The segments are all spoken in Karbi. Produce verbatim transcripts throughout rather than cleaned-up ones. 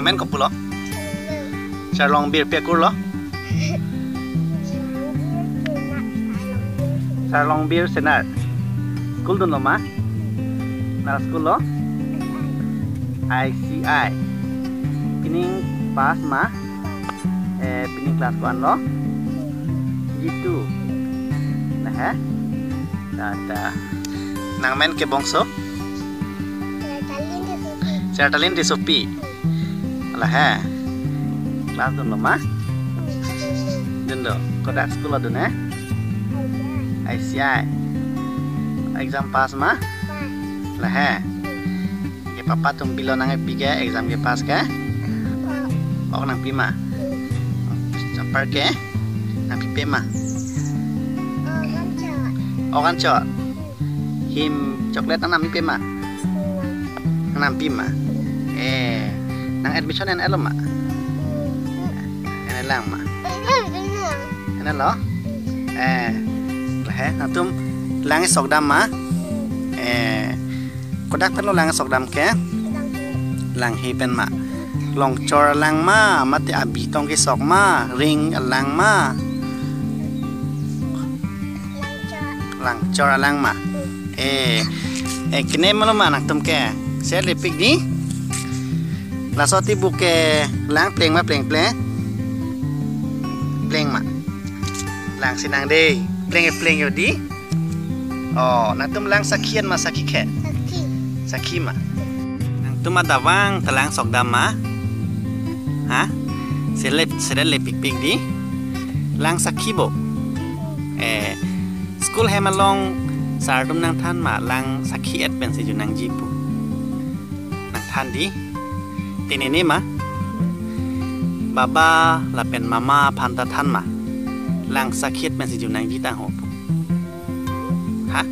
Amen kopulo? Charlongbir, pi akur lo? Charlongbir Senar. School dunlo ma? Nang school lo? I C I. Pining pass ma? Eh, pining class ko-an lo? G two. Lahai? Tata. Nang men ke bangso? Sertalin Tissopi. Lahai? Class dunlo ma? Dunlo. Kodak school lo dun he? I C I. Exam pass ma? Lahai? Ke papa atum pilo nangkepi ke exam kepass ke? Ok nangpi ma? Apar ke? Nangpipe ma? Ok anchot. Him chocolate nangpipe ma? Nangpi ma? Eh, nang admission en-et lo ma? En-et lang ma? En-et lo? Eh, lahai, nangtum lang sok dam ma? Eh, kodak pen lo lang sok dam ke? Langhe pen ma? Longchor alang ma, mate abi tong kesok ma, ring alang ma? Longchor alang ma? Eh, eh, kene ma lo ma nangtum ke? Sele pik di? Laso ti bu ke lang pleng ma plengple? Pleng ma? Lang sinang dei. Pleng pleng yo di? Oh, nangtum lang sakhi-et ma sakhi-et? Sakhi. Sakhi ma? Nangtum adavang ta lang sok dam ma? Ha? Sele, sele pikpik di? Lang sakhi bo? Eh, school hem along sir atum nangthan ma lang sakhi-et pensi jun nangji pu? Nangthan di? Tenene ma? Baba lapen mama aphan ta than ma? Lang sakhi-et pensi jun nangji tangho pu? Ha?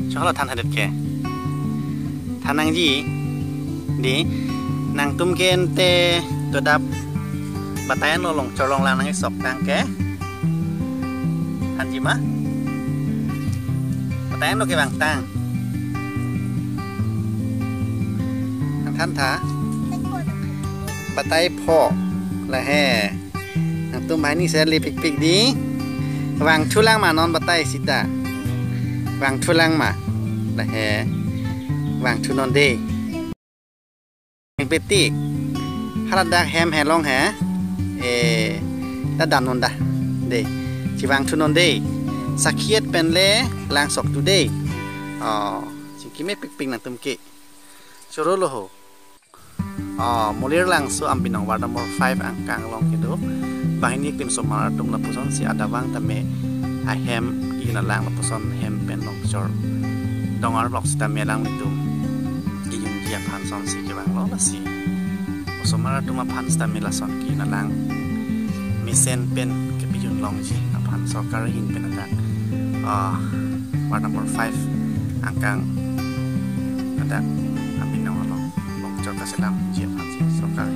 Choklo than hadet ke. Than nangji di, nangtum ke ante todap batai no longchor along lang nangkesok tang ke. Thanji ma? Batai no kevang tang. Nangthan tha? Batai pho. Lahai. Nangtum banghini sele pikpik di. Vangthu lang ma non batai sita? Vangthu lang ma? Lahai. Vangthu non dei. Peti. Hala dak hem he long he. Eh, ta dam non da. Dei. Chevangthu non dei. Sakhi-et pen le lang sok tu dei. Oh, chingki me pikpik nangtum ke. Choro lo ho. Oh, Molir Langso Ambinong ward number five angkang along kedo banghini klim osomar atum lapuson si adavang tame ahem kejun alang lapuson hem pen longchor dongar lok sitame alanglitum kejunji aphan son si kevang lo lasi. Osomar atum aphan sitame lason kejun alang mesen pen kepejun longji aphan sorkar ahin pen adak, ah, ward number five angkang adak Ambinong along longchor kaselamji aphan si sorkar